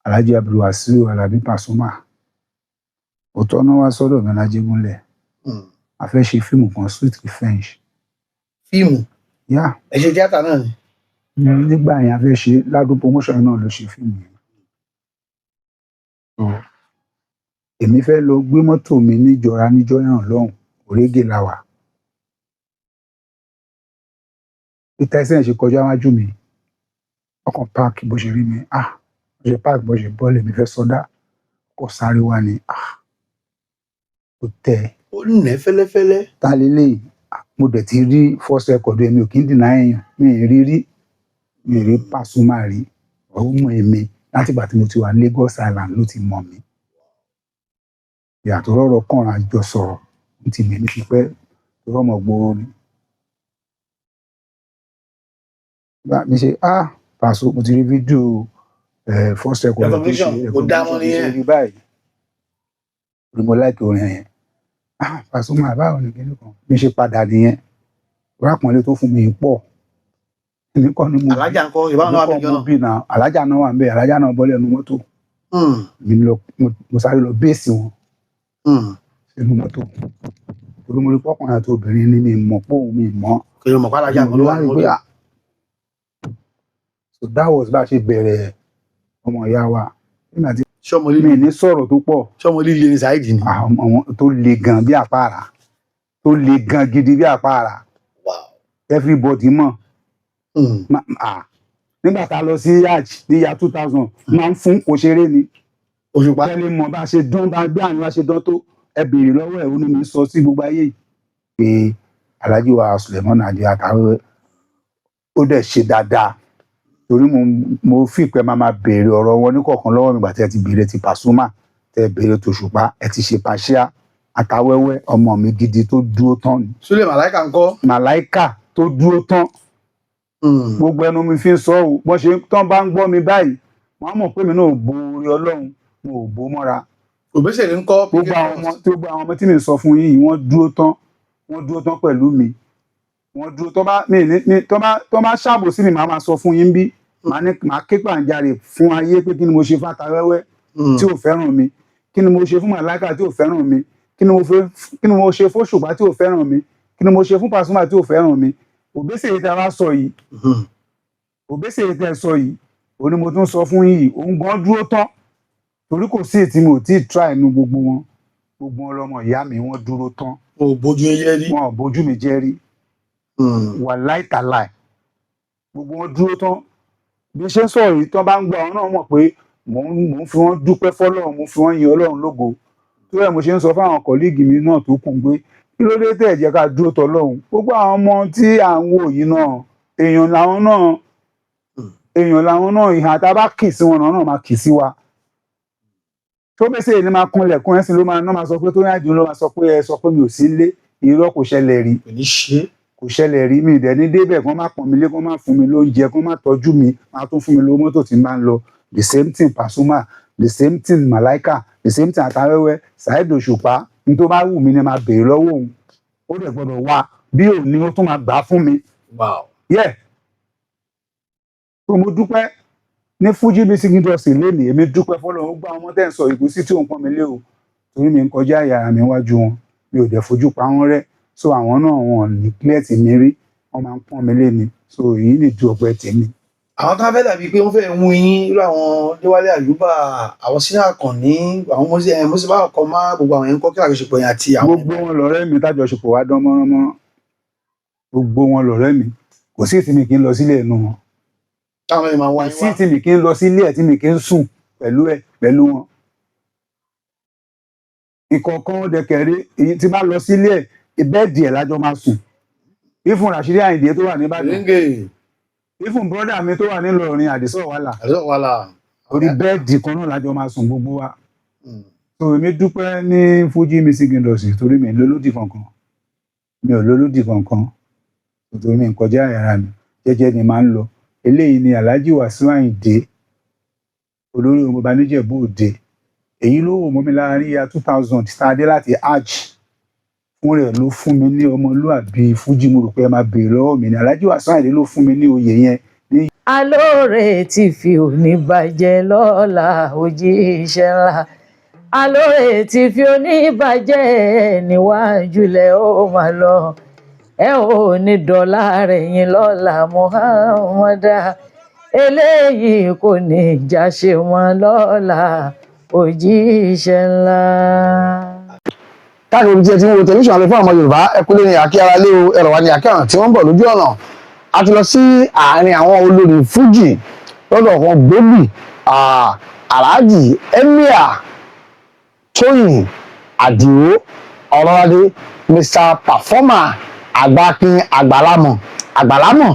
Alhaji Abdulwasiu Alabi Pasuma, òótọ́ náà wá sọ́dọ̀ mi l'Ájégúnlẹ̀. A fẹ́ ṣe fíìmù kan, Sweet Revenge. Fíìmù? Yeah. Ẹ ṣe tíátà náà ni? Nígbà yẹn, a fẹ́ ṣe ládùn promotion náà ló ṣe fíìmù yẹn. So, èmi fẹ́ lọ gbé mọ́tò mi níjọra níjọ́ náà lọ́hùn, òrégè la wà. Bí Tyson ṣe kọjá wájú mi, ọkàn park, bó ṣe rí mi, ah, bó ṣe park, bó ṣe bọ́ọ̀lù, mi fẹ́ sọdá, kò sáré wá ni, ah, kò tẹ̀. Ó nà ẹ́ fẹ́lẹ́fẹ́lẹ́. Ta leléyìí? Ah, mo dẹ̀ ti rí first record. Èmi ò kí ń dìnnà èèyàn, mi ì rí rí, mi ì rí Pasuma rí. Ó mọ̀ èmi látìgbà tí mo ti wà ní Lagos Island ló ti mọ̀ mí. Ìyàtọ̀ rọ̀rọ̀ kàn àjọ sọ̀rọ̀ ń ti mèmí ti pẹ́ tó rọ́mọ gbòòrò ni. Bá mi ṣe, ah, Paso, mo ti rí fídíò first record tó ṣe. Recognition, kò dá mọ́ nìyẹn. Rí báyìí rí, mo like orin yẹn. Ah, Pasuma, báwo ni kíní kan bí ṣe padà nìyẹn. Rápọ̀nlé tó fún mi pọ̀, èmi kọ́ ni mo Alájà ńkọ́? Ìbáwọn náà wà èmi níjọ kọ́ mo náà? bí na alájà náà wà ń bẹ, alájà náà bọ́lẹ̀ ẹnu mọ́tò. Mi lọ, mo sáré lọ bẹ́ẹ̀sì wọn sínú mọ́tò torí mo rí pọ́kùnrin àti obìnrin ní mi mọ̀ pé òun mi mọ̀. Kò yẹ mọ̀ pé alájà kan ló wà ní Mo wá rí pé, mọ́tò. ah. So that was bá a ṣe bẹ̀rẹ̀ ọmọ ìyá wa nígbà tí Sọmọ mi líle ní sọ̀rọ̀ tó pọ̀. Sọmọ líle ní Saheed ni? Àwọn ọmọ tó le gan bí àpáàrà, tó le gan gidi bí àpáàrà. Everybody mọ̀. Nígbà tá a lọ sí hajj ní year 2000, máa ń fún kò ṣeré ni. Òṣùpá. Tẹ́lẹ̀ mọ̀ bá a ṣe dán, bá gbé àyìnbá ṣe dán tó, ẹ béèrè lọ́wọ́ ẹ̀, ó ní mi sọ sí gbogbo ayé yìí pé Alhaji wa Suleiman Adi àtàwọn ó dẹ̀ ṣe dáadáa, torí mo fi pé máa béèrè ọ̀rọ̀ wọn ní kọ̀ọ̀kan lọ́wọ́ mi. Gbà tí ẹ ti béèrè ti Pasuma, tẹ béèrè tòṣùpá, ẹ ti ṣe pàṣíà àtàwẹ́wẹ́, ọmọ mi gidi tó dúró tán ni. Sule Malaika ńkọ́? Màláìkà tó dúró tán. Gbogbo ẹnu mi fi ń sọ ọ́, bọ́n ṣe tán bá ń gbọ́ mi báyìí, wọ́n á mọ̀ pé mi náà ò bo orí Ọlọ́run, mo ò bó mọ́ra. Òbésèré ńkọ́? Gbogbo àwọn ọmọ tí mi sọ fún yín yìí, wọ́n dúró tán, wọ́n dúró tán pẹ̀lú mi, wọ́n dúró tán. Bá mi ní mi tán bá ṣàbò sí mi, màá máa sọ fún yín bí màá ní màá ké gbàǹjarè fún ayé pé kí ni mo ṣe fàtàwẹ́wẹ́ tí ò fẹ́ràn mi, kí ni mo ṣe fún Màláìkà tí ò fẹ́ràn mi, kí ni mo ṣe fún Òṣùpá tí ò fẹ́ràn mi, kí ni mo ṣe fún Pasuma tí ò fẹ́ràn mi. Òbésèré tí a bá sọ yìí, Òbésèré tẹ́ ẹ sọ yìí, òun ni mo tún sọ fún yìí, òun gan dúró tán, torí kò sí ètí mi ò tí ì try inú gbogbo wọn. Gbogbo wọn lọmọ ìyá mi, wọ́n dúró tán. Ò bójú yẹn rí. Wọn ò bójú mi jẹ́ rí. Wàláì tàláì, gbogbo wọn dúró tán. Bí ṣe ń sọ̀rọ̀ yìí, tán bá ń gbọ́, àwọn náà mọ̀ pé mò ń fi wọ́n dúpẹ́ fọ́lọ́run, mo fi wọ́n yin Ọlọ́run lógo. Tó yẹ mo ṣe ń sọ fáwọn colleague mi náà tó kù pé kí ló dé tẹ̀ jẹ́ ká dúró tọ́lọ́run. Gbogbo àwọn ọmọ tí à ń wò yìí náà, èèyàn làwọn náà, èèyàn làwọn náà. Ìhà tá a bá kì sí wọn náà máa kì sí wa. Tó bẹ́sẹ̀ ní máa kúnlẹ̀ kún ẹ̀sìn ló máa náà máa sọ pé tó yájú ló máa sọ pé ẹ sọ pé mi ò sí nílé. Irọ́, kò ṣẹlẹ̀ rí. Kò ní ṣe. Kò ṣẹlẹ̀ rí. Mi ìdẹ̀ ní débẹ̀ kán má pọ̀n mi lé, kán má fún mi lóúnjẹ, kán má tọ́jú mi, má tún fún mi lówó mọ́tò tí n bá ń lọ. The same thing Pasuma, the same thing Malaika, the same thing Àtàwẹ́wẹ́, Saheed Òṣùpá. Ní tó bá wù mí ni máa béèrè lọ́wọ́ òun, ó dẹ̀ gbọ́dọ̀ wá bí òní, ó tún máa gbà á fún mi. Yeah, so mo dúpẹ́ ní Fuji music industry lénìí. Èmi dúpẹ́ fọlọ́run. Ó gbá ọmọ tẹ́ ń sọ ìgúsí tí òun pọ́n mi lé o, torí mi ń kọjá ìyàrá mi wájú wọn, mi ò dẹ̀ fojú pa wọ́n rẹ́. So àwọn náà, wọn ní clear tì mí rí, wọ́n máa ń pọ́n mi lé ni. So èyí nìdí ọpẹ́ tèmi. Àwọn tó fẹ́ dàbí pé wọ́n fẹ́ mú yín, irú àwọn Déwálé Àyùbá, àwọn Sínú Àkànní, àwọn Mọ́sí ọkọ̀ má, gbogbo àwọn yẹn ń kọ́? Kí àjọṣepọ̀ yẹn àti àwọn? Gbogbo wọn lọ̀rẹ́ mi, tájọṣepọ̀ wa dán mọ́ránmọ́rán. Gbogbo wọn lọ̀rẹ́ mi. Kò sí ìtì mi kì í lọ sílé ẹnu wọn. Táwọn yẹn máa wá Kò yín sí wá? ìtì mi kì í lọ sílé ẹ̀ tí mi kì í sùn pẹ̀lú ẹ̀, pẹ̀lú wọn. Ìkọ̀ọ̀kan dẹ̀kẹ̀rẹ́, èyí tí bá lọ sílé ẹ̀, bed ẹ̀ lájọ máa sùn. Ifun Rashidi Ayinde tó wà nìbàdàn, Ríngè. ifun brother mi tó wà nílọrin, Àdìsọ́ wàhálà, Àdúrà wàhálà. Orí bed kan náà lájọ máa sùn gbogbo wa. So èmi dúpẹ́ ní Fuji music industry, torí mi lólódì kankan, mi ò lólódì kankan, torí mi ń kọjá yàrá mi, jẹ́jẹ́ ni máa ń lọ. Eléyìí ni Alhaji Wasiu Ayinde, olórí ọmọọba níjẹ̀bú Òde. Èyí ló wò mọ́ mi lára ní year 2000 tá a dé láti hajj. Fún rẹ̀ ló fún mi ní ọmọlúàbí Fuji. Mo rò pé ẹ máa béèrè lọ́wọ́ mi ní Alhaji Wasiu Ayinde ló fún mi ní oyè yẹn ní Alóore tí fi òní bàjẹ́ lọ́la òjíṣẹ́ ńlá. Alóore tí fi òní bàjẹ́ níwájú lẹ̀ ó máa lọ. Ẹ ò ní dọ̀là rẹ̀ yín lọ́la Muhammadu. Eléyìí kò ní já ṣe wọn lọ́la òjíṣẹ́ ńlá. Káàkiri ibi tí ẹ ti ń wo tẹlifíṣàn alẹ́ fún àwọn Yorùbá, ẹkúlé ní àkí ara lé o, ẹ̀rọ wa ní àkí ọ̀nà tí wọ́n ń bọ̀ lójú ọ̀nà. A ti lọ sí àárín àwọn olórí fújì lọ́dọ̀ kan gbòógì, Alhaji Emir Tóyìn Àdìó Ọlọ́ládé, Mr Performer, Àgbàkin Àgbàlámọ̀ Àgbàlámọ̀.